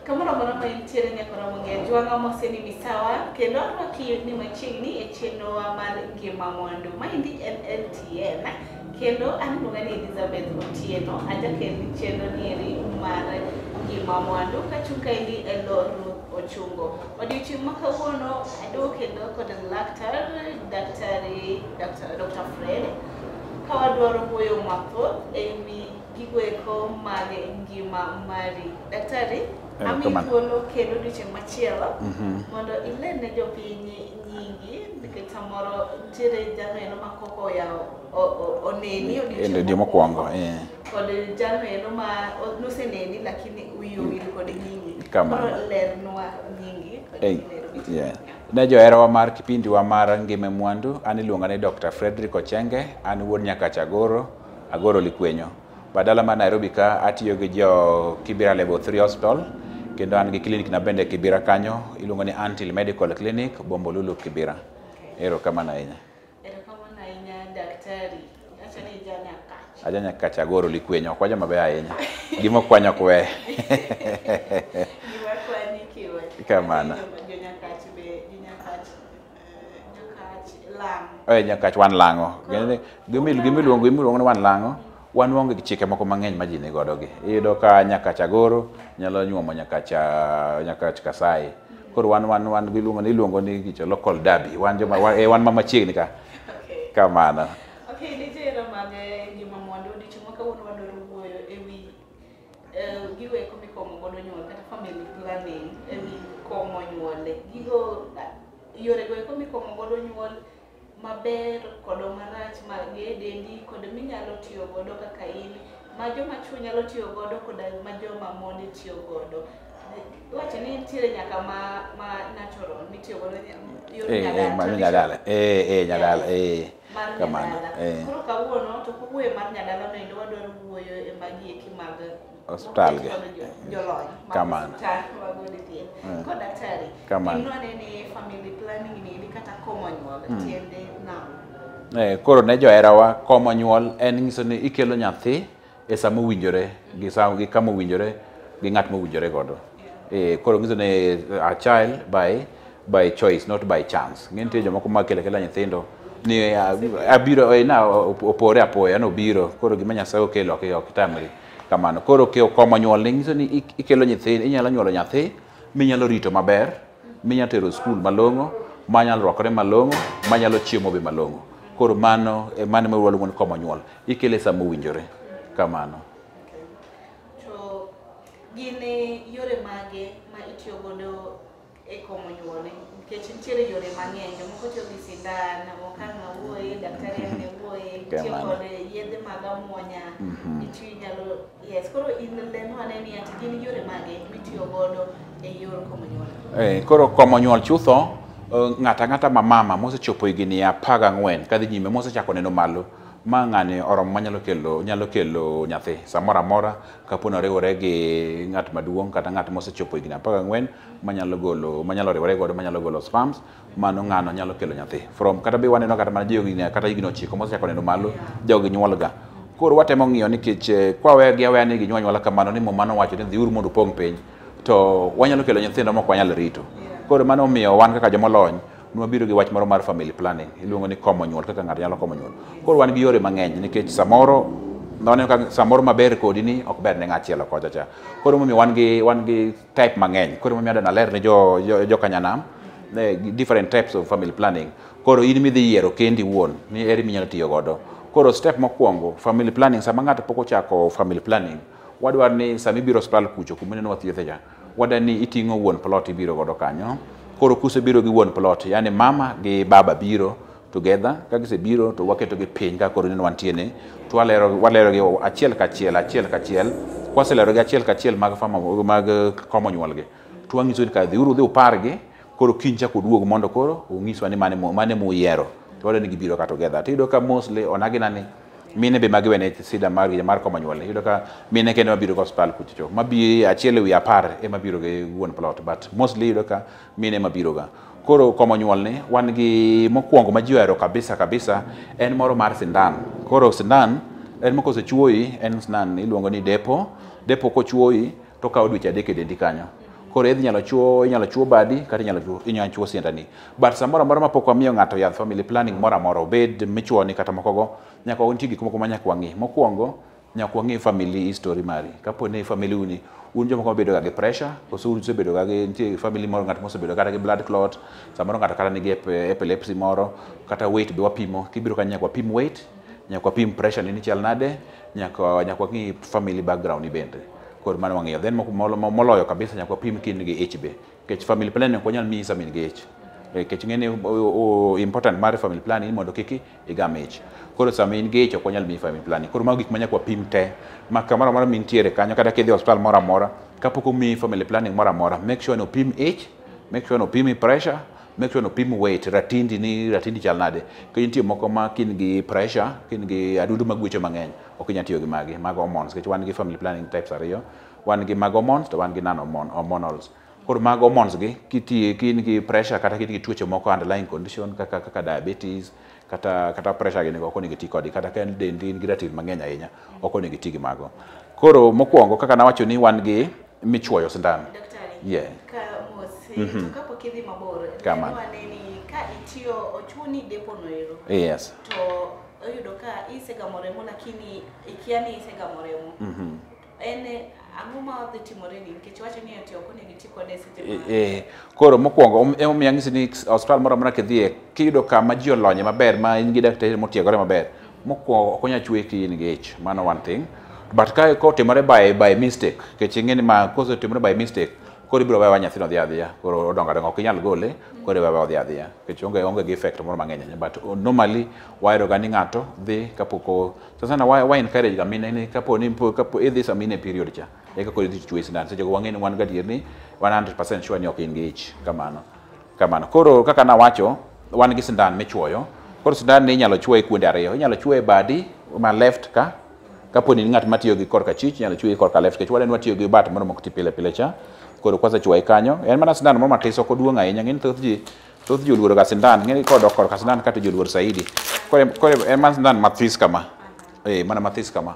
Kamoro amora ma intiere nyakora mong'e jwang'a moseni misawa kendo arwaki ni machiegni e chenrowa mar Ngima Mwandu. Maendi en LTN kendo an iluonga ni Elizabeth Otieno, ajakel chenro nieri mar Ngima Mwandu kachung' kaendi e lo Ruth Ochungo. Odiochieng' ma kawuono aduogo kendo kod laktar daktari Dr. Fred ka wadwaro wuoyo mathoth ewi gigo eko mag ngima mari. Daktari, ami thuolo kendo odiochieng' machielo mondo iler ne jopiny nyingi nikech samoro nitiere jalno ma koko oyawo oneni odiochieng' mokwongo kod jalno ma noseneni lakini wiyi owil kod nyingi. Koro lernwa nyingi kod yeah. Ne joherawa mar kipindi wa mar Ngima Mwandu, an iluonga ni Dr. Frederick Ochenge, an wuod Nyakach Agoro, Agoro Likwenyo. Badala mar Nairobi ka atiyo gi jo Kibera Level 3 Hospital, kendo an gi clinic na bende Kibera kanyo, iluongo ni Antil Medical Clinic, Bombolulu, Kibera. Erokamano ahinya. Erokamano ahinya daktari. Acha ni ja Nyakach. Aja Nyakach Agoro Likwenyo, ok wajo maber ahinya. Gima okwanyo ok we. Gima kwanyi kiwe. Kamano. Jo Nyakach be, jo Nyakach, Nyakach lang'. Nyakach wan lang'o. Gimiluongo ni wan lang'o. Wan waonge gi chike moko mang'eny ma ji ni godo gi. Iyudo ka Nyakach Agoro nyalo nyuomo Nyakach Kasai. Koro wan iluongo ni gicho local derby. Wan joma wan ma machiegni ka. Kamano. Okay, ne johera mag Ngima Mwandu, odiochieng' ma kawuono wadwaro wuoyo ewi gigo eko mikomo godo nyuol kata family planning, ewi komo nyuol. Gigo yorego eko mikomo godo nyuol maber kod marach mag dendi kod minyalo tiyo godo kaka in, ma joma chuo nyalo tiyo godo kod ma joma mon tiyo godo. Iwacho ni nitiere nyaka ma natural mitiyo godo yor nyadala. Nyadala. Mar nyadala. Koro kawuono to kowuoyo mar nyadala no endo wadwaro wuoyo e magi eki mag osiptal gi jolony mag osiptal mag od thieth. Koro daktari, pimnwa ane ni family planning ni kata komo nyuol tiende nang'o? Koro ne joherawa, komo nyuol en nyiso ni ikelo nyathi e sama owinjore gi kama owinjore gi ng'at mowinjore godo. Koro nyiso ni a child by choice, not by chance. Nitie jomoko ma kelo akela nyithindo ni abiro na opore apoya nobiro, koro gima Nyasaye okelo ok tamri kamano. Koro komo nyuol ni nyiso ni ikelo nyithindo, inyalo nyuolo nyathi minyalo rito maber, minyalo tero skul malong'o, manyalo rwakore malong'o, manyalo chiemo be malong'o. Koro mano mano ma waluongo ni komo nyuol, ikele sama owinjore kamano. To gin yore mage ma itiyo godo e komo nyuol? Nikech nitiere yore mang'eny, jomoko tiyo gi sindan, moko ang' awuoye, daktari ang' ne wuoye, tiyo kod yedhe mag amuonya, itiyo inyalo yes. Koro in lernwa ane ni ati gin yore mage mitiyo godo e yor komo nyuol? Koro komo nyuol chutho, ng'ata ang'ata ma mama mosechopo higni 14 kadhi nyime, mosechako neno malo, ma ng'ani oromo manyalo kelo nyalo kelo nyathi samoro amora kapo ni oriwore gi ng'at maduong' kata ng'at mosechopo higni 14 manyalo golo manyalo riwore godo manyalo golo sperms, mano ng'ano nyalo kelo nyathi. From kata be waneno kata mana ji kata higni 9 mosechako neno malo, jogi nyuol ga. Koro watemo ng'iyo nikech kwa wegi aweya ni ginyuol anyuola kamano ni muma nowacho ni dhiuru mondo upong' piny, to wanyalo kelo nyithindo mok wanyal rito. Koro mano omiyo wan kaka jomolony nwabiro gi wach moro mar family planning, iluongo ni komo nyuol, kaka ng'ato nyalo komo nyuol. Koro wan gi yore mang'eny nikech samoro waneno ka samoro maber kodi ni ok ber ne ng'achielo kocha cha. Koro momiyo wan gi type mang'eny. Koro momiyo adwa naler ne jo kanyanam different types of family planning. Koro in midhi yiero kendi wuon ni eri minyalo tiyo godo. Koro step mokwongo, family planning, sama ng'ato pok ochako family planning, wadwaro ni sama ibiro osiptal kucho kuma ineno wathiethe cha, wadwa ni iting'o wuon plot ibiro godo kanyo. Koro kusebiro gi wuon plot, yani mama gi baba biro together, ka gisebiro to waketo gi piny ka koro ineno wantie ni, to walero gi achiel kachiel, achiel kachiel. Kwaselero gi achiel kachiel mag fama mag komo nyuol gi, to wang'iso ni ka dhiuru udhi upargi, koro kiny chak uduog mondo koro ung'iswa ni mane muyiero. To wadwa ni gibiro ka together. Tiyudo ka mostly onagina ni mine be magiwene sida mar komo nyuol. Iyudo ka mine kende mabiro go osiptal kucho, mabi achiel ewi 10 ema biro gi wuon plot, but mostly iyudo ka mine mabiro ga. Koro komo nyuol ni wan gi mokwongo ma ji ohero kabisa kabisa en moro mar sindan. Koro sindan en mokosechuoyi, en sindan iluongo ni depo. Depo kochuoyi to okawo dweche 3 e dendi kanyo. Koro idhi inyalo chuo badi kata inyalo chuo siendani. But samoro amora mapok wamiyo ng'ato yath family planning moro amora, obed michuoni kata mokogo, nyaka nitie gik moko ma nyaka wang'i. Mokwongo, nyaka wang'i family history mari. Kapo ni family uni un jomoko mabedo ga gi pressure, koso un usebedo ga gi nitie family moro ng'at mosebedo kata gi blood clot, samoro ng'ato kata nigi epilepsy moro, kata weight be wapimo. Kibiro kanyo nyaka wapim weight, nyaka wapim pressure ni chal nade, nyaka wang'i family background ni bende. Koro mano wang'iyo. Then moloyo kabisa nyaka wapim ka in gi ich be. Nikech family planning ok wanyal miyi sama in gi ich. Nikech ing'e ni important mar family planning ni mondo kik igam ich. Koro sama in gi ich ok wanyal miyi family planning. Koro mago gik ma nyaka wapim te. Ma kamoro amora mintiere kanyo kata kidhi e osiptal moro amora, kapok omiyi family planning moro amora, make sure ni opim ich, make sure ni opimi pressure, make sure ni opim weight, ratindi ni ratindi chal nade. Nikech nitie moko ma kin gi pressure, kin gi adundo magwecho mang'eny, ok inyal tiyo gi magi, mago hormones. Nikech wan gi family planning types ariyo, wan gi mag hormones to wan gi non hormonals. Koro mag hormones gi, kitiyo kin gi pressure kata kin gi tuoche moko underlying condition kaka diabetes, kata pressure gini ok onego iti kodgi, kata ka en dendi in gi ratil mang'eny ahinya, ok onego iti gi mago. Koro mokwongo kaka nawacho ni wan gi michuoyo sindan. Daktari, Yeah. ka mos, to kapok idhi mabor, Kamano. wane ni ka itiyo ochuni depo no ero, Yes. to oyudo ka isegamo remo lakini ikia ni isegamo remo. En ang'o ma dhi timore ni nikech wacho ni ati ok onego iti kode seche ma Koro mokwongo emomiyo anyisi ni osiptal moro amora kidhiye kiyudo kama ji olonye maber ma in gi daktari motiegore maber, mokwongo ok onyal chuoyi ka in gi ich, mano one thing. But ka kotimore by mistake, nikech ing'e ni ma kosetimore by mistake, koro ibiro wewe nyathino dhi adhiya, koro odongo adonga, ok inyal gole, koro iwewe odhi adhiya, nikech onge gi effect moro mang'eny ahinya. But normally wahero ga ni ng'ato dhi kapok sana wa encourage ga mine ni kapo ni kapo idhi sama in e period cha, eka koro idhi chuoyi sindan. Seche go wang'e ni wan gadier ni 100% sure ni ok in gi ich, kamano. Kamano. Koro kaka nawacho, wan gi sindan michuoyo. Koro sindan ni inyalo chuoye kuonde ariyo. Inyalo chuoye badi ma left ka, kapo ni in ng'at matiyo gi korka chich, inyalo chuoye korka left, nikech waneno watiyo gi bat moro mok ti pile pile cha. Koro kwasechuoye kanyo, en mana sindan moro matis, ok oduong' ahinya. Ng'eni thoth ji oluoro ga sindan, ng'eni kodok korka sindan ka to ji oluor saidi. Koro en mana sindan mathis kama. Mana mathis kama.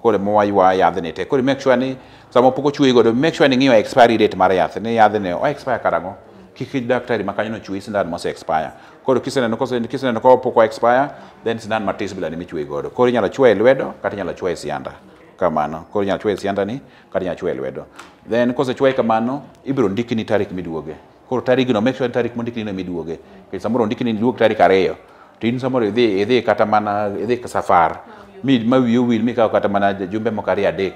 Koro ema waywa yadhni te. Koro make sure ni sama pok ochuoyi godo, make sure ni ing'iyo expiry date mar yath, ni yadhni o expire karang'o. Kik daktari ma kanyo no chuoyi sindan mose expire. Koro kiseneno ka pok o expire, then sindan matis bila ni michuoyi godo. Koro inyalo chuoye e lwedo kata inyalo chuoye e sianda. Kamano. Koro inyalo chuoye e sianda ni kata inyalo chuoye e lwedo. Then kosechuoye kamano, ibiro ndikni tarik miduoge. Koro tarigno, make sure ni tarik mondikni no miduoge. Nikech samoro ondikni ni iduog tarik 2, to in samoro idhi kata mana idhi safar, mi ma wiyi owil mikawo kata mana jumbe moko 2 3.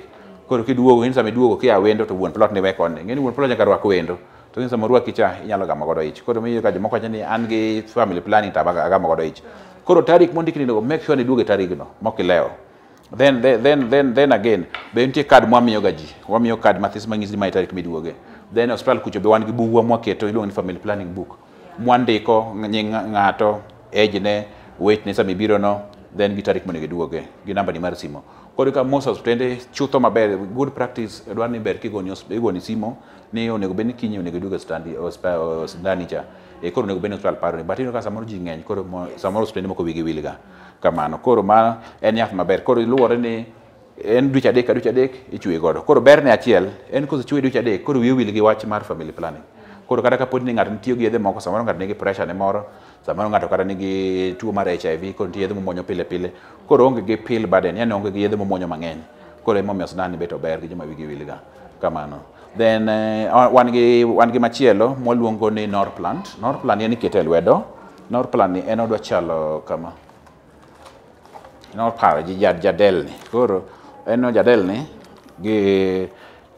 Koro kiduogo, in sama iduogo kia wendo to wuon plot ni we koni. Ing'e ni wuon plot nyaka rwak wendo. To in sama orwaki cha, inyalo gamo godo ich. Koro miyo ka jomoko wacho ni an gi family planning to agamo godo ich. Koro tarik mondikni no, make sure ni iduogo e tarigno, mok ilewo. Then again, be nitie card mwamiyo ga ji. Wamiyo card mathis manyisi ni mae tarik miduoge. Then osiptal kucho be wan gi bugwa mwaketo iluongo ni family planning book. Mwandiko nying ng'ato, age ne, weight ne sama ibiro no, then gi tarik monego iduoge, gi namba ni mar simo. Koro ka most osiptende chutho maber, good practice dwaro ni ber kigoni igoni simo ni onego bed ni kiny onego iduog e osiptandi cha. Koro onego bed ni osiptal paro ni, but iyudo ka samoro ji ng'eny, koro samoro osiptende moko wigi wil ga. Kamano. Koro ma en yath maber. Koro luwore ni en dweche 3 ka dweche 3 ichuoye godo. Koro berne achiel, en kosechuoye dweche 3, koro wiyi owil gi wach mar family planning. Koro kata kapod ni ng'ato tiyo gi yedhe moko, samoro ng'ato nigi pressure ne moro, samoro ng'ato kata nigi tuo mar HIV, koro nitie yedhe momuonyo pile pile. Koro onge gi pill burden, yani onge gi yedhe momuonyo mang'eny. Koro emomiyo sindan ni bet ober gi joma wigi wil ga. Kamano. Then wan gi machielo mwaluongo ni Norplant. Norplant en ikete e lwedo. Norplant ni en odwa chalo kama. Norplant ji jadel ni. Koro en jadel ni gi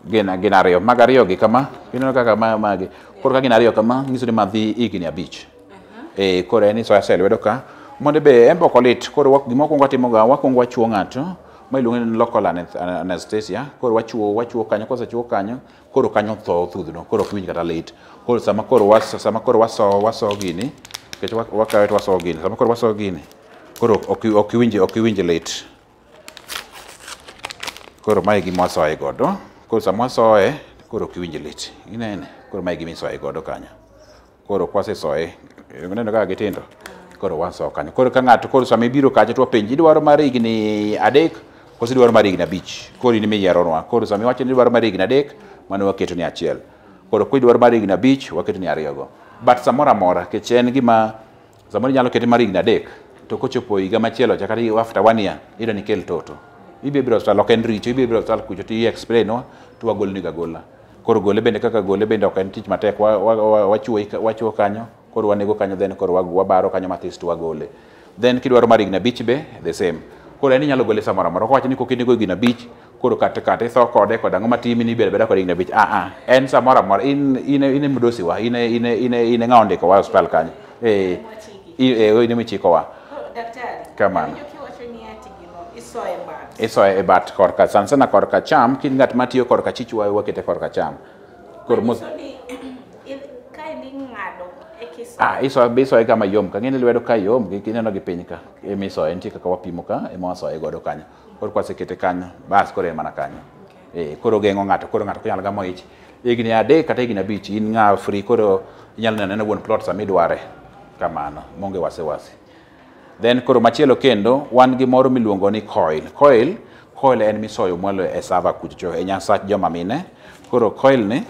gin ariyo. Mag ariyo gi kama, ineno kaka magi. Koro ka gin ariyo kama, nyiso ni madhi higni 5. Koro en isoyo asoya e lwedo ka. Mondo be en be ok olit. Koro gima wakwongo watimo ga, wakwongo wachuo ng'ato, ma iluongo ni local anesthesia. Koro wachuo kanyo, kosechuo kanyo, koro kanyo tho thudhno, koro ok iwinj kata lit. Koro sama koro waso gini, nikech wakawe to waso gini, sama koro waso gini, koro ok iwinj lit. Koro mae gima wasoye godo. Koro sama wasoye, koro ok iwinj lit. Inene? Koro mae gima isoye godo kanyo. Koro kwasesoye, ineno kaka gitindo? Koro wasoyo kanyo. Koro ka ng'ato, koro sama ibiro kacha to wapenji, idwaro mar higni 3 koso idwaro mar higni 5? Koro in ema iyieronwa. Koro sama iwacho ni idwaro mar higni 3, mano waketo ni 1. Koro kidwaro mar higni 5 waketoni 2 go. But samoro amora nikech en gima samoro inyalo kete mar higni 3 to kochopo higa machielo cha kata after 1 year iyudo ni kel toto. Ibiro biro osiptal ok en richo, ibiro biro osiptal kucho to i explain nwa to wagoloni agola. Koro gole bende kaka gole bende ok en tich matek, wachuo kanyo, koro wanego kanyo then koro wabaro kanyo mathis to wagole. Then kidwaro mar higni 5 be the same. Koro en inyalo gole samoro amora. Ok wach ni kokinego higni 5 koro kata itho kode kod ang'o matimi ni ibedo abeda kod higni 5. En samoro amora in e mdosiwa, in e ng'a ondikowa e osiptal kanyo. In emichikowa. Daktari, Kamano. kiwacho ni ati gino isoye bat. Isoye e bat korka sana sana korka cham, kin ng'at matiyo korka chich wakete korka cham. Koro mos ka ing'ado e kisoye. Isoye kama yom ka, ng'eni lwedo ka yom, ineno gi piny ka. Emisoye, nitie kaka wapimo ka, ema wasoye godo kanyo. Koro kwasekete kanyo, bas koro en mana kanyo. Koro geng'o ng'ato, koro ng'ato ok nyal gamo ich. Higni 3 kata higni 5 in ng'a free, koro inyalo neno anena wuon plot sama idware. Kamano, monge wasiwasi. Then koro machielo kendo, wan gi moro miluongo ni coil. Coil en misoyo mwalo e sava kucho, e nyasach joma mine. Koro coil ni,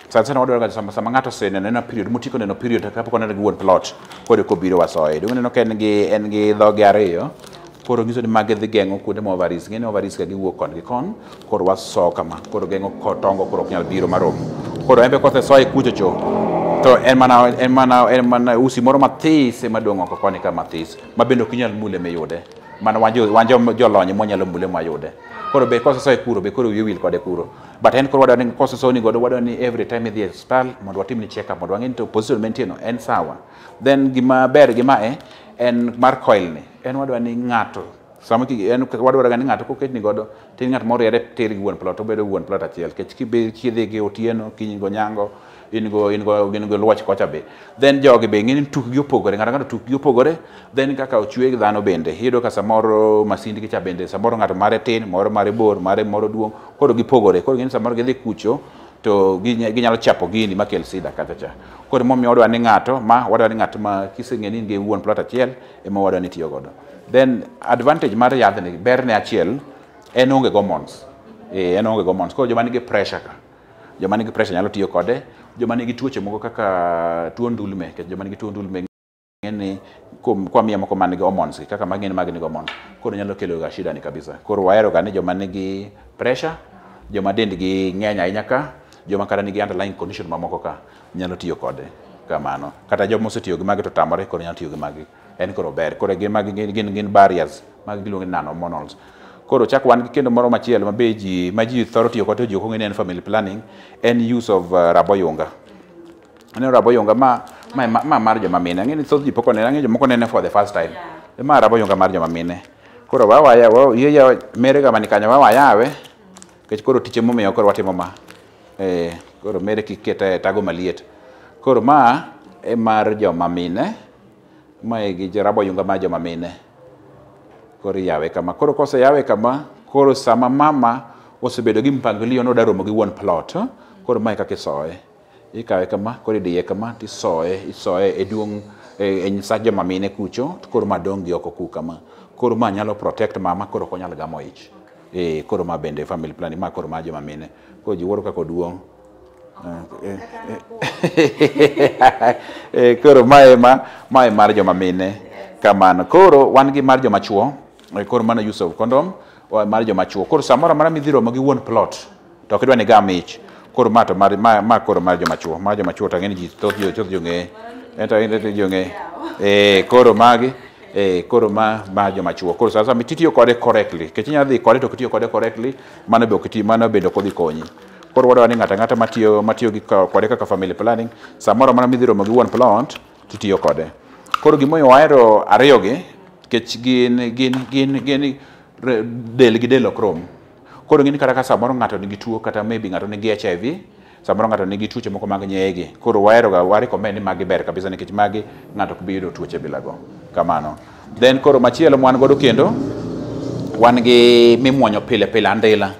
sana sana wadwaro ga sama ng'ato oseneno neno period, motiko neno period kapok oneno gi wuon plot, koro kobiro wasoye. Donge ineno ka en gi dhoge 2, koro nyiso ni magi dhi geng'o kuonde ma ovaries, ng'eni ovaries ka giwuok kon gi kon, koro waso kama, koro geng'o tongo koro ok nyal biro marom. Koro en be kosesoye kucho cho, to en mana usi moro mathis ema dong' oko koni ka mathis, ma bende ok inyal mule miyude. Mana wan jolony ema wanyalo mule mwayude. Koro be kosesoye kuro be koro wiyi wil kode kuro. But en koro wadwaro ni kosesoni godo wadwaro ni every time idhi e osiptal mondo watimni check up mondo wang'e ni to position mentie no en sawa. Then gima ber gi mae en mar coil ni, en wadwaro ni ng'ato sama en wadwaro ga ni ng'ato koketni godo to in ng'at moriere tir gi wuon plot, obedo wuon plot achiel. Nikech kidhi gi Otieno, kiny go Nyango, in go Luoch kocha be. Then jogi be ng'eni tukgi opogore, ng'ato ng'ato tukgi opogore, then kaka ochwe gi dhano bende. Iyudo ka samoro masindgi cha bende, samoro ng'ato mare tin, moro mare bor, mare moro duong', koro gipogore. Koro ng'eni samoro gidhi kucho to ginyalo chapo gini makel sida kata cha. Koro emomiyo wadwaro ni ng'ato ma wadwaro ni ng'at ma kiseng'e ni in gi wuon plot achiel ema wadwaro ni itiyo godo. Then advantage mar yadhni, berne achiel, en onge hormones. En onge hormones. Koro joma nigi pressure ka, joma nigi pressure nyalo tiyo kode, joma nigi tuoche moko kaka tuo ndulme, nikech joma nigi tuo ndulme ng'eni kwa miyo moko man gi hormones kaka magi mag nigi hormones, koro nyalo kelo ga shida ni kabisa. Koro wahero ga ni joma nigi pressure, joma dendgi ng'eny ahinya ka, joma kata nigi underlying condition mamoko ka nyalo tiyo kode kamano. Kata joma osetiyo gi magi to tamore, koro nyalo tiyo gi magi. En koro ber. Koro gin magi gin barriers, magi giluongo ni non-hormonals. Koro chak wan gi kendo moro machielo ma be ji ma ji thoro tiyo kode to ji ok ong'e ni en family planning, en use of raboyunga. Aneno raboyunga ma mar joma mine. Ang'e ni thoth ji pok onene, ang'e jomoko nene for the first time. Ma raboyunga mar joma mine. Koro yie mere ga mani kanyo wawayawe, nikech koro tich emomiyo koro watimo ma. Koro mere kik kete e tago maliet. Koro ma e mar joma mine, ma e gi raboyunga mar joma mine. Koro iyawe kama. Koro koseyawe kama, koro sama mama osebedo gi mpangilio nodwa romo gi wuon plot, koro mae kaka isoye. Ikawe kama, koro idiye kama, tisoye, isoye e duong' e nyisach joma mine kucho, to koro ma dong' gi oko ku kama. Koro ma nyalo protect mama, koro ok onyal gamo ich. Koro ma bende family planning, ma koro ma joma mine. Koro ji wuoro kaka oduong'. Koro mae mar joma mine kamano. Koro wan gi mar joma chuo, koro mano use of condom, mar joma chuo. Koro samoro amora midhi romo gi wuon plot, to ok idwa ni igam ich. Koro ma to mar, ma koro mar joma chuo, mar joma chuo to ang'e ni ji thoth ji ong'eye. Ento ji ong'eye. Koro magi, koro ma joma chuo. Koro sasa mitiyo kode correctly, nikech inyalo dhi kode to ok itiyo kode correctly, mano be ok iti, mano bende ok odhi konyi. Koro wadwaro ni ng'ato ang'ata matiyo gi kode kaka family planning, samoro amora midhi romo gi wuon plot, titiyo kode. Koro gimomiyo wahero ariyo gi, nikech gin del gi del ok rom. Koro ng'eni kata ka samoro ng'ato nigi tuo, kata maybe ng'ato nigi HIV, samoro ng'ato nigi tuoche moko mag nyeyegi. Koro wahero ga, wa recommend ni magi ber kabisa nikech magi ng'ato ok bi yudo tuoche bilago. Kamano. Then koro machielo mwan godo kendo, wan gi mimuonyo pile pile andila.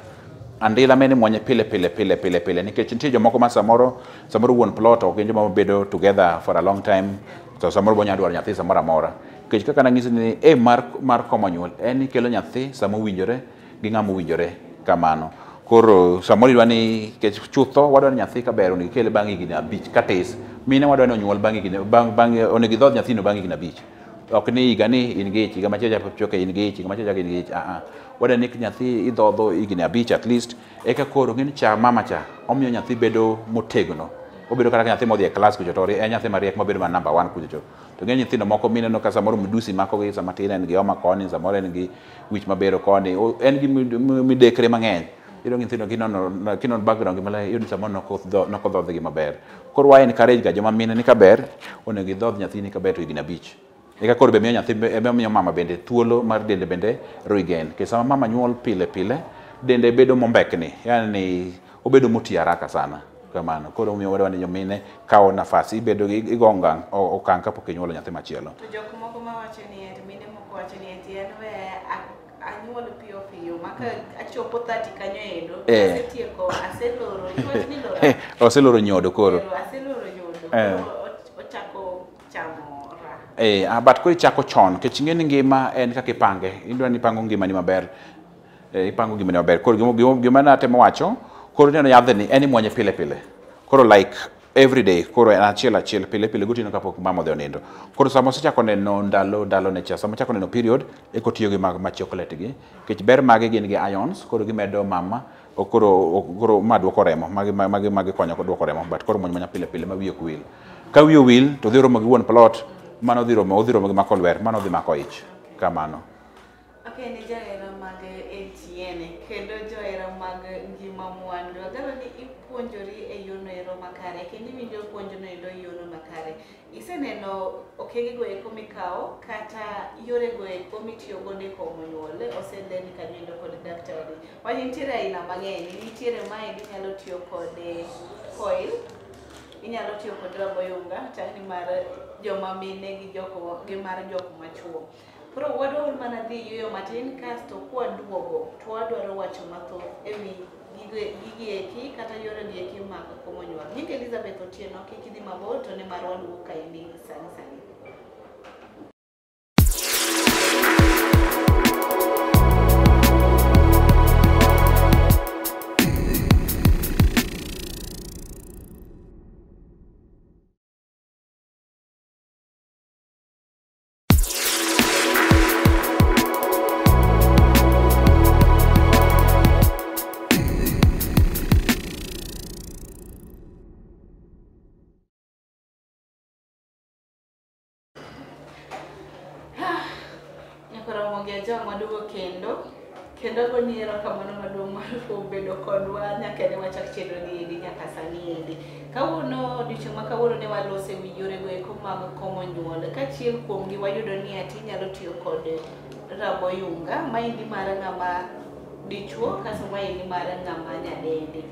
Andila mene muonye pile pile pile pile pile nikech nitie jomoko ma samoro wuon plot ok gin joma bedo together for a long time, to samoro bo nyalo dwaro nyathi samoro amora. Nikech kaka nang'isi ni aim mar komo nyuol en ni kelo nyathi sama owinjore gi ng'ama owinjore kamano. Koro samoro idwa ni nikech chutho wadwa ni nyathi kaber onego ikele bang' higni 5 katis. Mine wadwa ni onyuol bang' higni bang' onego idhodh nyathino bang' higni 5. Ok ni higa ni in gi ich, higa machielo chako in gi ich, higa machielo chako in gi ich. Wadwa ni nyathi idhodho higni 5 at least, eka koro ng'eni cha mama cha omiyo nyathi bedo motegno. Obedo kata ka nyathi modhi e klas kucho to en nyathi mariek mabedo mana number 1 kucho cho. To ng'eny nyithindo moko mineno ka samoro midusi makogi sama tin en gi homa koni, samoro en gi wich mabero koni, en gi midekre mang'eny. Iyudo nyithindo kinono background gi maler, iyudo ni samoro nokodhodhgi maber. Koro wa encourage ga joma mine ni kaber, onego idhodh nyathini kaber to higni 5. Eka koro be miyo nyathi, ema miyo mama bende thuolo mar dende bende regain. Nikech sama mama nyuol pile pile, dende bedo mombekni, yani obedo moti haraka sana. Kamano. Koro omiyo wadwa ni jomine kawo nafas, ibedo gi igo okang' kapok inyuolo nyathi machielo. To jok moko mawacho ni eti, mine moko wacho ni eti en we anyuol piyo piyo, maka achopo 30 kanyo endo, asetieko, aseloro, iwacho ni loro. Oseloro nyodo koro. Aseloro nyodo, koro ochako chamo ra. But koro ichako chon, nikech ing'e ni ngima en kaka ipange, idwa ni ipango ngimani maber. Ipango ngimani maber. Koro gima natemo wacho, koro ineno yadhni en imuonye pile pile. Koro like every day, koro en achiel achiel pile pile gotieno kapok mama odhi onindo. Koro sama osechako neno ndalo ne cha, sama ochako neno period, eko tiyo gi ma chocolate gi. Nikech ber mage gin gi irons, koro gimedo mama, koro ma duoko remo, magi konyo duoko remo, but koro muony mana pile pile ma wiye ok wil. Ka wiye owil, to dhi romo gi wuon plot, mano dhi romo, odhi romo gi mako lwer, mano dhi mako ich. Kamano. Okay, ne johera mag NTN kendo johera mag Ngima Mwandu. Ageno ni ipuonjori e yono ero makare kendo iwinjo puonjno endo e yono makare. Iseneno okenge go eko mikawo kata yore go eko mitiyo godo e komo nyuol oselerni kanyo endo kod daktari. Wach nitiere aina mang'eny, nitiere maendi inyalo tiyo kod coil, inyalo tiyo kod raboyunga, chakni mar joma mine gi jok gi mar jok machuo. Koro wadwaro mana dhi yueyo matin kasto kwaduogo to wadwaro wacho mathoth ewi gigi eki kata yore gi eki mag komo nyuol. Nyinga Elizabeth Otieno, kik idhi mabor to nimar waduogo kaendi sani sani. Kendo agoni erokamano maduong' mar bedo kodwa nyaka ne wachak chenro ni endi nyaka sani endi. Kawuono odiochieng' ma kawuono ne walose wi yore go eko mag komo nyuol. Kaachiel kuomgi wayudo ni ati inyalo tiyo kod raboyunga, maendi mar ng'ama dichuo kasto maendi mar ng'ama nyadendi.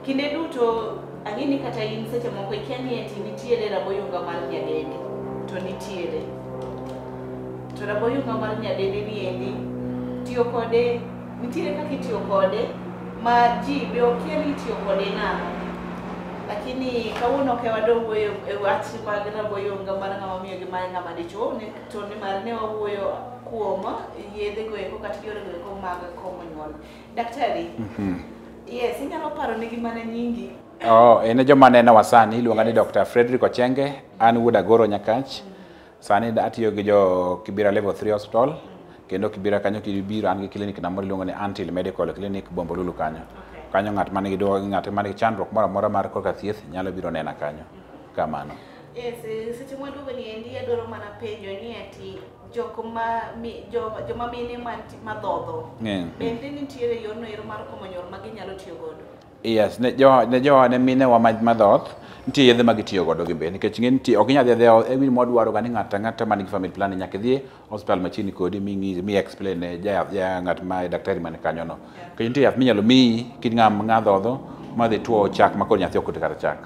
Kinde duto ang'e ni kata in seche moko ikia ni ati nitiere raboyunga mar nyadendi, to nitiere. To raboyunga mar nyadendi ni endi tiyo kode, nitiere kaka itiyo kode ma ji be okia ni itiyo kode nang'o. Lakini kawuono ok wadwa wuoyo e wach mag raboyunga mar ng'ama miyo gi mar ng'ama dichuo, to nimar ne wawuoyo kuom yedhe go eko kata yore go eko mag komo nyuol. Daktari, yes, inyalo paro negi mana nyingi? En joma nenowa sani iluonga ni Dr. Frederick Ochenge, an wuod Agoro Nyakach. Sani atiyo gi jo Kibera Level 3 Hospital. Kendo Kibera kanyo kibiro an gi clinic na moro iluongo ni Antil Medical Clinic Bombolulu kanyo. Kanyo ng'at man gi ng'at man gi chandruok moro amora mar korka thieth nyalo biro nena kanyo. Kamano. Yes, seche mwaduogo ni endi adwaro mana penjo ni ati joma mine madhodho. Bende nitiere yorno ero mar komo nyuol ma ginyalo tiyo godo? Yes, ne mine wa madhoth nitie yedhe ma gitiyo godo gin be, nikech ing'e nitie ok inyal dhi adhiya e gima wadwaro ga ni ng'ato ang'ata man gi family planning nyaka idhi hospital machiegni kodi ming'i mi explain ne ja ng'at ma daktari man kanyo no. Nikech nitie yath minyalo miyi kin ng'ama dhodho madhi tuo chak ma koro nyathi ok kata chak.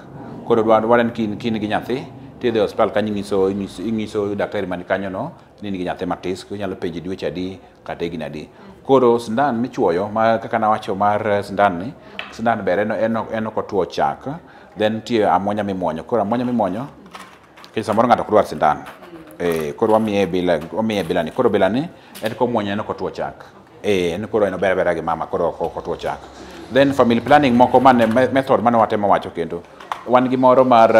Koro dwaro ni kin gi nyathi tidhi e hospital kanyo ing'iso daktari man kanyo no ni in gi nyathi matis, inyalo penje dweche adi kata higni adi. Koro sindan michuoyo ma kaka nawacho mar sindan ni, sindan ber en ok otuo chak, then nitie amuonya mimuonyo. Koro amuonya mimuonyo nikech samoro ng'ato ok dwar sindan. Koro wamiye bila ni. Koro bila ni en komuonyo en ok otuo chak. En koro en ober abera gi mama koro ok otuo chak. Then family planning moko mane method mane watemo wacho kendo wan gi moro mar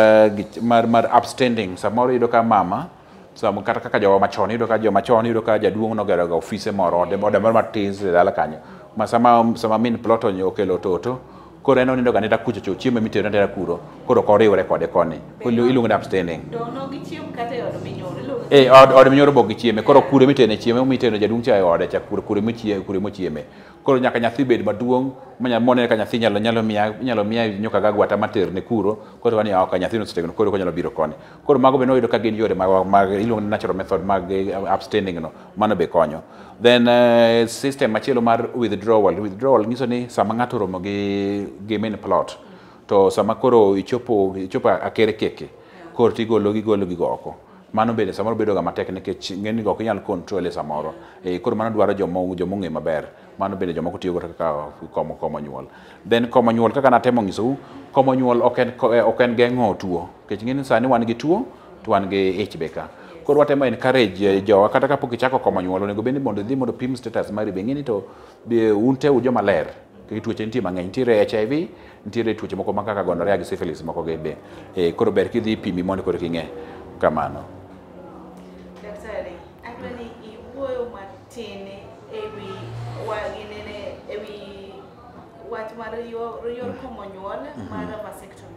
mar upstanding. Samoro iyudo ka mama sama kata kaka jowa machon, iyudo ka joma chon, iyudo ka jaduong' nogero ga ofise moro, ode moro matis e dala kanyo, ma sama min plot okelo toto, koro en onindo ga nenda kucho cho, chiemo mitero nenda kuro, koro ok oriwre kode koni. Iluongo ni upstanding. To nogichiem kata e od minyoro iluongo. E od minyoro bok gichieme, koro kure mitene chiemo, miteno jaduong' cha e ode cha, kure mochieme, kure mochieme. Koro nyaka nyathi bed maduong' manya monene ka nyathi nyalo miya nyuka ga gwata materne kuro, koro wani ok nyathi osetegno, koro konyalo biro koni. Koro mago be noyudo ka gin yore mag iluongo ni natural method mag abstaining no, mano be konyo. Then system machielo mar withdrawal. Withdrawal nyiso ni sama ng'ato oromo gi main plot, to sama koro ichopo akere keke, koro tigolo gigolo gigo oko. Mano bende samoro bedo ga matek nikech ng'eny go ok inyal control e samoro. Koro mano dwaro joma ong'e maber. Mano bende jomoko tiyo go kaka komo nyuol. Then komo nyuol, kaka natemo nyisou, komo nyuol ok en geng'o tuo. Nikech ng'eni sani wan gi tuo to wan gi ich be ka. Koro watemo encourage jowa, kata kapok ichako komo nyuol, onego bed ni mondo idhi mondo pim status mari be ng'eni to be un te u joma ler. Nikech tuoche nitie mang'eny, nitiere HIV, nitiere tuoche moko ma kaka gonorrhea gi syphilis moko gi be. Koro ber kidhi pimi mondo koro king'e kamano. Daktari, adwa ni iwuoyo matin ewi wa ginene ewi wach mar yor komo nyuol mar vasectomy.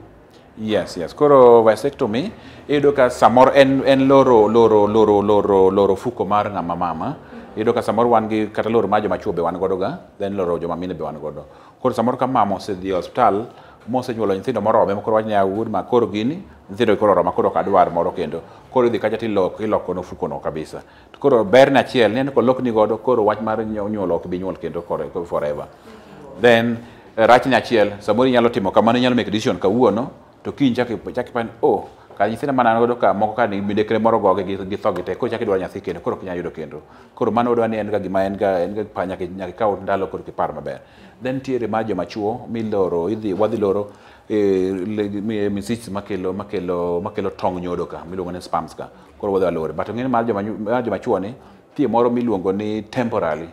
Yes. Koro vasectomy, iyudo ka samoro en loro ofuko mar ng'ama mama. Iyudo ka samoro wan gi kata loro mar joma chuo be wan godo ga, then loro joma mine be wan godo. Koro samoro ka mama osedhi e osiptal mosenyuolo nyithindo morome, koro wach ni wuod ma koro gini nyithindo koro oroma, koro ok adwar moro kendo. Koro idhi kacha tiloko no ofuko no kabisa. To koro berne achiel en kolokni godo, koro wach mar nyuol ok bi nyuol kendo forever. Then rachne achiel, samoro inyalo timo kamano, inyalo make decision kawuono, to kiny chak ipani, oh, ka nyithindo mana an godo ka moko ka ni midekre moro gogi gi tho gi te, koro chak idwaro nyathi kendo, koro ok inyal yudo kendo. Koro mano wadwa ni en ga gima en ga pa nyaka ikaw ndalo koro kipar maber. Then nitiere mar joma chuo miloro, idhi wadhi loro misich makelo tong nyodo ka miluongo ni sperms ka, koro wadhi walore. But ng'eni mar joma chuo ni nitie moro miluongo ni temporary,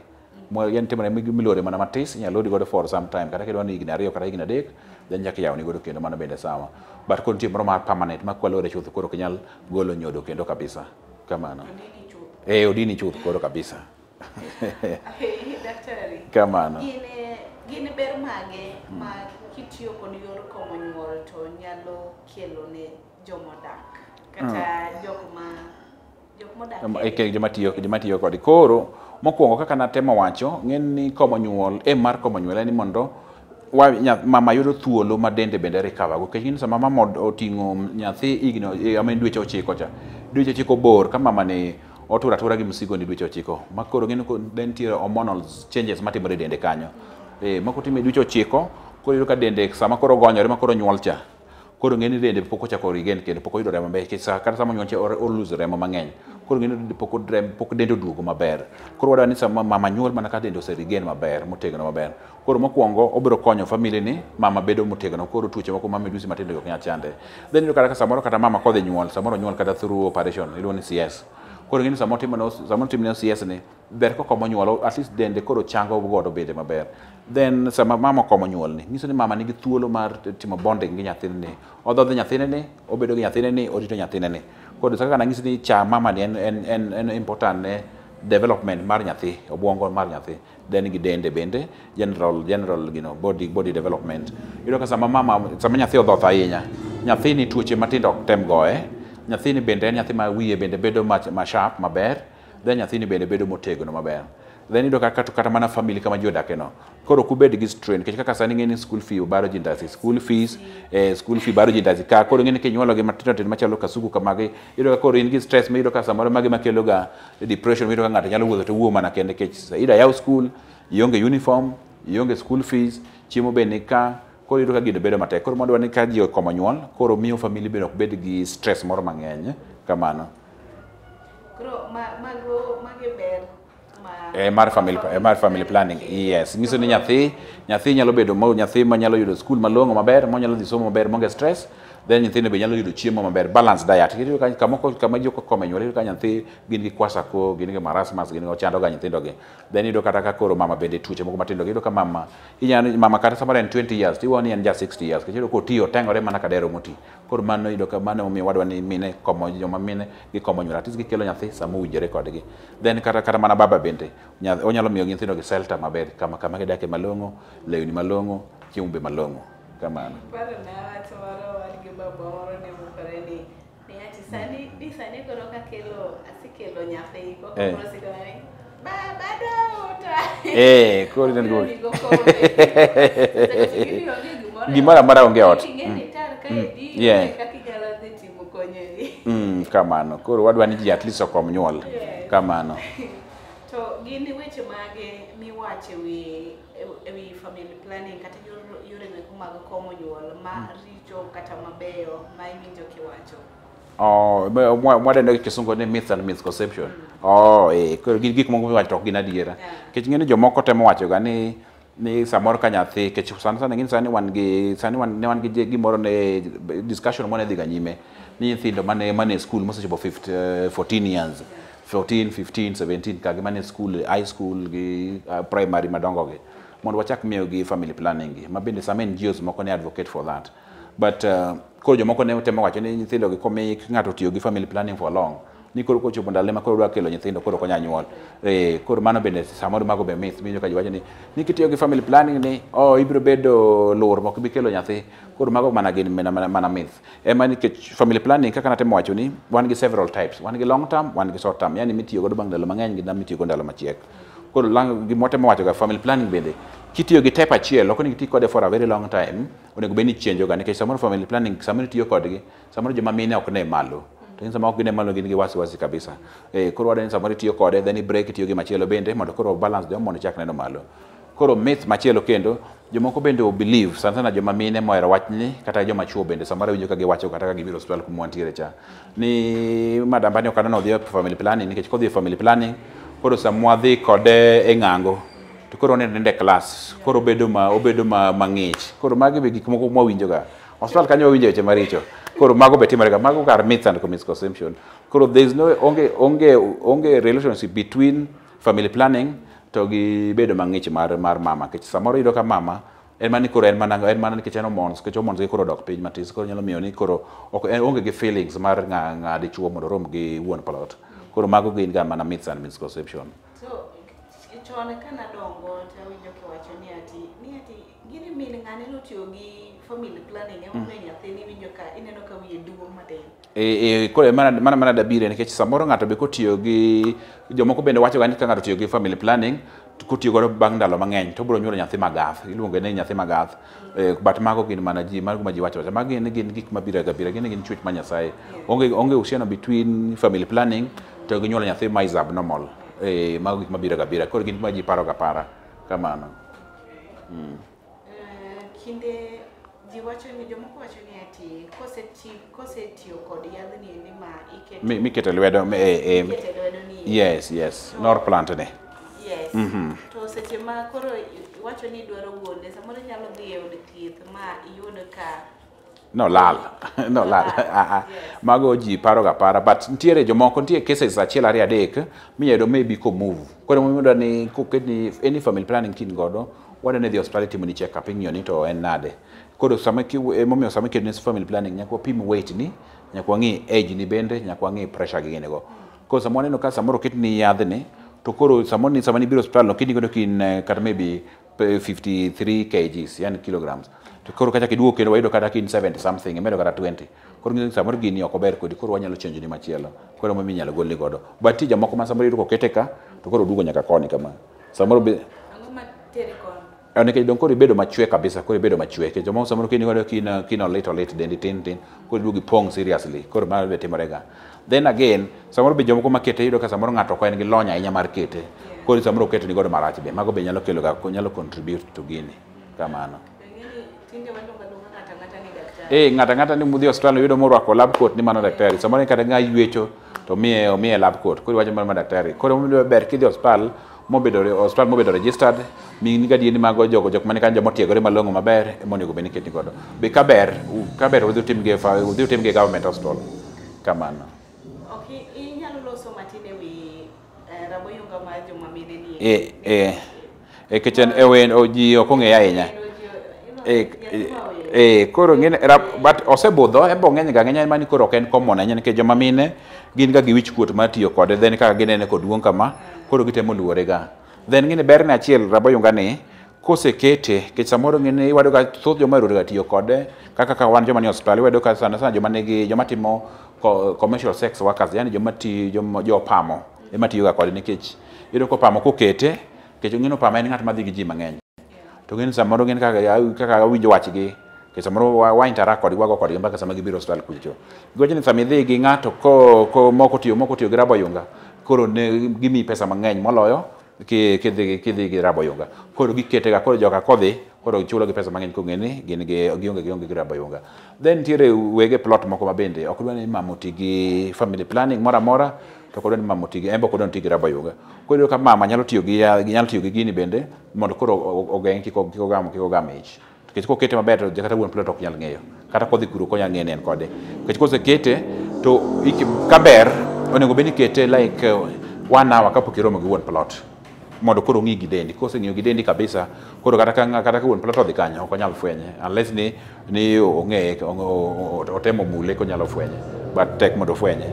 en temporary milore mana matis, inyalo lori godo for some time, kata kidwa ni higni 2 kata higni 3, then nyaka iyawni godo kendo, mano bende sawa. But koro nitie moro mar permanent ma kwalore chuth, koro ok inyal golo nyodo kendo kabisa kamano. Odini chuth. Odini chuth koro kabisa. Daktari. Kamano. Gin ber mage ma kitiyo kod yor komo nyuol to nyalo kelo ne jomodak kata jok modak e joma tiyo kode? Koro mokwongo, kaka natemo wacho, ng'en ni komo nyuol, aim mar komo nyuol en ni mondo mama yudo thuolo ma dende bende recover go. Nikech ing'e ni sama mama oting'o nyathi higni, I mean, dweche 9 cha, dweche 9 bor ka mama ni otur atura gi msigo ni dweche 9 ma koro ng'e ni then nitiere hormonal changes matimore e dende kanyo. Moko time dweche 9, koro iyudo ka dende sama koro ogonyore ma koro nyuol cha, koro ng'e ni dende pok ochako regain kendo, pok oyudo remo maber, nikech kata sama onyuol cha o lose remo mang'eny. Koro ng'e ni pok dende oduogo maber. Koro wadwa ni sama mama nyuol, mana ka dende ose regain maber, motegno maber. Koro mokwongo obiro konyo family ni mama bedo motegno, koro tuoche moko ma midhusi matindo ok nyal chande. Then iyudo kata ka samoro kata mama kodhi nyuol, samoro onyuol kata through operation iluongo ni CS. Koro ng'e ni sama otimne CS ni, ber kokomo nyuol, at least dende koro chango godo bende maber. Then sama mama okomo nyuol ni, nyiso ni mama nigi thuolo mar timo bonding gi nyathine ni, odhodho nyathine ni, obedo gi nyathine ni, orito nyathine ni. Koro kaka nanyisi ni cha mama ni en important ne development mar nyathi, obwongo mar nyathi, then gi dende bende, general body development. Iyudo ka sama nyathi odhoth ahinya, nyathini tuoche matindo ok tem goye, nyathini bende en nyathi ma wiye bende bedo ma sharp maber, then nyathini bende bedo motegno maber. Then iyudo ka kata mana family kama ji odake no, koro ok ubed gi strain, nikech kaka sani ing'e ni school fee obaro ji ndasi, school fees, school fee baro ji ndasi ka. Koro ing'e ni kinyuolo gi matindo tindo machalo kasuku kamagi, iyudo ka koro in gi stress, miyudo ka samoro magi makelo ga depression, miyudo ka ng'ato nyalo wuotho to wuo mana kende, nikech ida yaw school, ionge uniform, ionge school fees, chiemo be ni ka, koro iyudo ka gino bedo matek. Koro madwa ni ka ji okomo nyuol, koro miyo family bende ok bed gi stress moro mang'eny kamano. Koro mago mage ber ma mar family planning, yes, nyiso ni nyathi nyalo bedo nyathi manyalo yudo school malong'o maber, monyalo dhi somo maber maonge stress. Then nyithindo be nyalo yudo chiemo maber, balanced diet. Iyudo ka kamoko kama ji ok okome nyuol, iyudo ka nyathi gin gi kwasako, gin gi marasmus, gin gi ochando ga nyithindo gi. Then iyudo kata ka koro mama bende tuoche moko matindo, iyudo ka mama inyalo mama kata samoro en 20 years, tiwuo ni en ja 60 years, nikech iyudo kotiyo oteng'ore mana ka dero moti. Koro mano iyudo ka mano emomiyo wadwa ni mine komo joma mine gikomo nyuol, at least gikelo nyathi sama owinjore kodgi. Then kata mana baba bende onyalo miyo nyithindo gi shelter maber, kama gidake malong'o, lewni malong'o, chiemo be malong'o. Kamano. Parona wach moro wan gi baba moro ne mukore ni ati sani ni sani koro kakelo asekelo nyathi koko koro sikona ni baba dwa Koro ineno gimoro amora onge ot. Kaka inyalo dhi timo konyori. Kamano. Koro wadwa ni ji at least okom nyuol. Kamano. To gin weche mage miwacho ewi family planning kata yore mag komo nyuol ma richo kata mabeyo ma iwinjo kiwacho? Mwadendo gi kisungu ni myths and misconception. Koro gin gik moko miwacho to ok gin adiera. Nikech ing'e ni jomoko temo wacho ga ni samoro ka nyathi, nikech sana sana ing'e sani wan gi sani wan ne wan gi gimoro ne discussion mane dhi ga nyime ni nyithindo mane school mosechopo 14 years, 14, 15, 17 ka gi mane school, high school gi primary madongo gi, mondo wachak miyo gi family planning gi, ma bende some NGOs moko ne advocate for that. But koro jomoko ne temo wacho ni nyithindo gi komi ng'ato tiyo gi family planning for long, ni koro kochopo ndalo ma koro dwa kelo nyithindo koro ok onyal nyuol. Koro mano bende samoro mago be myth miwinjo ka ji wacho ni kitiyo gi family planning ni ibiro bedo lur mok ibi kelo nyathi. Koro mago mana gin mana myth. Ema nikech family planning kaka natemo wacho ni wan gi several types. Wan gi long term, wan gi short term. Yani mitiyo godo bang' ndalo mang'eny gi mitiyo godo ndalo machiek. Koro gima watemo wacho ga family planning bende kitiyo gi type achiel ok onego iti kode for a very long time, onego bed ni ichenjo ga nikech samoro family planning samoro itiyo kodgi, samoro joma mine ok ne malo. To sama ok gine malo gin gi wasiwasi kabisa. Koro wadwa ni samoro itiyo kode then i break itiyo gi machielo bende mondo koro balance the hormone ichak neno malo. Koro myth machielo kendo, jomoko bende o believe sana sana joma mine mohero wachni kata joma chuo bende samoro winjo ka giwacho kata ka gibiro osiptal kuma wantiere cha ni madam bani ok aneno odhi e family planning nikech kodhi e family planning koro sama wadhi kode e ng'ango to koro oneno nende class koro obedo mang'ich. Koro magi be gik moko mwawinjo ga osiptal kanyo wawinjo weche maricho. Koro mago be timore ga, mago kar myths and misconception. Koro there is no onge relationship between family planning to gi bedo mang'ich mar mama, nikech samoro iyudo ka mama en mana koro en mana nikech en hormones, nikech hormones gi koro dok piny matis, koro nyalo miyo ni koro ok onge gi feelings mar ng'a dichuo mondo orom gi wuon plot. Koro mago gin ga mana myths and misconception. So chon ka nadongo to awinjo kiwacho ni ati gini min ng'ane notiyo gi family planning emomiyo nyathini winjo ka ineno ka wiye duong' matin. Koro mana dabire nikech samoro ng'ato be kotiyo gi jomoko bende wacho ga ni ka ng'ato tiyo gi family planning kotiyo godo bang' ndalo mang'eny to obiro nyuolo nyathi magath, iluonge ni nyathi magath. But mago gin mana ji mago ma ji wacho, mago gin gik mabiro ga bira, gin chwech ma Nyasaye. Onge uhusiano between family planning to gi nyuolo nyathi ma is abnormal. Mago gik mabiro ga bira, koro gin ma ji paro ga para kamano. Kinde ji wacho ni jomoko wacho ni ati kosetiyo kod yadhni endi ma iketo mikete lwedo mikete lwedo ni yes nor plant ne. Yes. To seche ma koro iwacho ni idwaro gole, samoro inyalo dhi e od thieth ma iyud ka no lal. No lal. Mago ji paro ga para, but nitiere jomoko, nitie cases achiel ariyo adek miyudo maybe ko move. Koro momiyo ni koket ni any family planning kin godo wadwa ni dhi osiptal timo ni check up ing'iyo ni to en nade. Koro sama emomiyo sama iketo ni family planning nyaka wapim weight ni, nyaka wang'i age ni bende, nyaka wang'i pressure gi gine go. Koro sama waneno ka samoro oket ni yadhni, to koro samoro ni sama nibiro osiptal no kini godo kin kata maybe 53 kgs, yani kilograms. To koro kata kiduogo kendo wayudo kata kin 70 something, imedo kata 20. Koro ng'iso ni samoro gini ok ober kodi, koro wanyalo change ni machielo. Koro emomiyo inyalo golni godo. But nitie jomoko ma samoro iyudo kokete ka, to koro oduogo nyaka koni kama. Samoro be ang'o ma tere koni? Nikech dong koro ibedo machwe kabisa, koro ibedo machwe. Nikech jomoko samoro kini godo kino olit dendi tin tin, koro iduogo ipong' seriously. Koro mano be timore ga. Then again, samoro be jomoko makete iyudo ka samoro ng'ato ok en gi lony ahinya mar kete. Koro samoro okete ni godo marach be. Mago be nyalo kelo ga, nyalo contribute to gini. Kamano. Tinde waluongo aluonga ng'ato ang'ata ni daktari. Ng'ato ang'ata ni mudhi osiptal yudo morwako lab coat ni mano daktari. Samoro kata ng'a ywecho to omiye lab coat. Koro iwacho mana daktari. Koro emomiyo ber kidhi osiptal Mobedo hospital mobedo registered, mi gadier ni mago jogo jok mani kanyo joma otiegore malong'o maber ema onego bed ni iketni godo. Be kaber, kaber udhi utim gi udhi utim gi government hospital. Kamano. Ok, inyalo loso matin e wi raboyunga mar joma mine ni. E kech en e wen ji ok ong'eye ahinya. Koro ng'ene but osebudho en bo ng'eny ga ng'eny mani koro ok en common ahinya nikech joma mine gin ga gi wich kuot mar tiyo kode, then kaka ginene koduong' kama koro gitemo luore ga. Then ng'eni berne achiel raboyunga ni kosekete nikech samoro ng'eni iwado ga thoth joma ohero ga tiyo kode kaka ka wan joma nie osiptal, iwado ka sana sana joma nigi joma timo commercial sex workers, yani joma ti joma jopamo ema tiyo ga kode, nikech iyudo kopamo kokete, nikech ng'eni opamo en ng'at madhi gi ji mang'eny, to ng'eni samoro ng'eni kaka awinjo wachgi, nikech samoro wa interact kodgi, wago kodgi mbaka sama gibiro osiptal kucho, giwacho ni sama idhi gi ng'ato ko moko tiyo gi raboyunga, koro ne gimiyi pesa mang'eny moloyo kidhi gi raboyunga. Koro gikete ga, koro joka kodhi koro chulo gi pesa mang'eny kong'e ni gin gi gionge gi raboyunga. Then nitiere wege plot moko ma bende ok dwa ni mama oti gi family planning moro amora, to ok odwa ni mama oti gi en be ok odwa ni oti gi raboyunga. Koro iyudo ka mama nyalo tiyo gi gini bende mondo koro ogeng' kik ogam ich, nikech kokete maber to kata wuon plot ok nyal ng'eyo, kata kodhi kuro ok onyal ng'eyo ni en kode, nikech kosekete to kaber onego bed ni ikete like 1 hour kapok iromo gi wuon plot mondo koro ong'i gi dendi. Koseng'iyo gi dendi kabisa, koro kata ka wuon plot odhi kanyo ok onyal fwenye unless ni ong'eye, otemo mule konyalo fwenye, but tek mondo ofwenye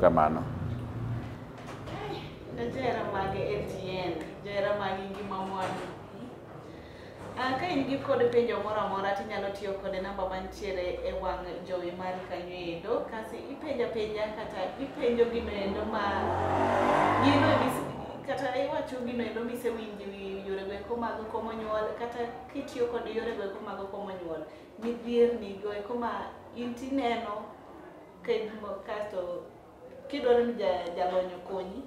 kamano. Ne johera mag LTN, johera mag Ngima Mwandu. Ka in gi kod penjo moro amora tinyalo tiyo kod namba mantiere e wang' jowi mari kanyo endo. Kasi ipenjo apenja kata ipenjo gino endo ma gino kata iwacho gino endo misewinjo e yore go eko mag komo nyuol, kata kitiyo kod yore go eko mag komo nyuol, midhierni go eko ma in tineno kasto kidwaro ni jalony okonyi,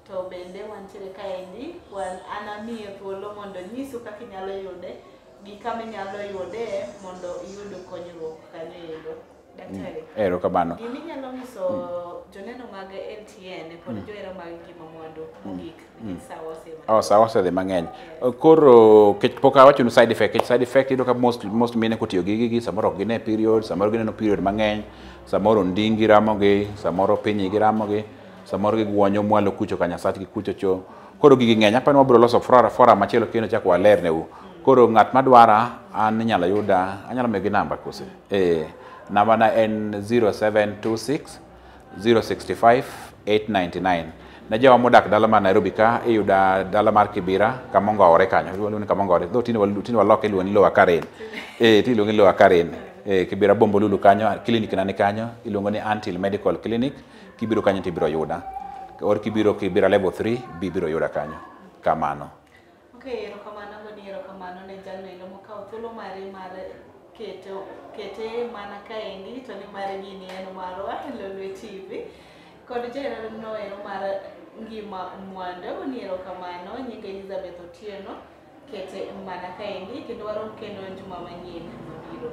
to bende wantiere kaendi. Wan an amiye thuolo mondo nyisu kaka inyalo yude gi kama inyalo yude mondo iyud konyruok kanyo endo. Daktari, Erokamano. giminyalo nyiso joneno mag LTN kod johera mag Ngima Mwandu mogik, nikech sawa osema. Oh, sawa osedhi mang'eny. Koro kech pok awachonu side effect, kech side effect iyudo ka most mine kotiyo gi gigi samoro ok gine period, samoro gineno period mang'eny, samoro ondingi ramogi, samoro pinygi ramogi, samoro giguonyo mwalo kucho ka nyasachgi kucho cho. Koro gigi ng'eny, apani wabiro loso forum machielo kendo chak walerneu. Koro ng'at madwara an inyalo yuda, anyalo miyogi namba kose? Namba na en 0726 065 899. Ne jowa modak dala mar Nairobi ka, iyuda dala mar Kibera, kama ongowore kanyo, iluongo ni kama ongowore. Though tinde waloke iluongo ni Lower Karen. Tinde iluongo ni Lower Karen. Kibera Bombolulu kanyo, clinic na ni kanyo, iluongo ni Antil Medical Clinic. Kibiro kanyo tibiro yuda. Or kibiro Kibera level 3, bibiro yuda kanyo. Kamano. Ok, erokamano goni, erokamano ne jalno endo mokawo thuolo mare mar keto kete mana kaendi, to ni mar gini en marwa Lolwe TV kod johera ero mar Ngima Mwandu. Goni erokamano, nyinga Elizabeth Otieno, kete mana kaendi kendo warom kendo juma manyien mabiro.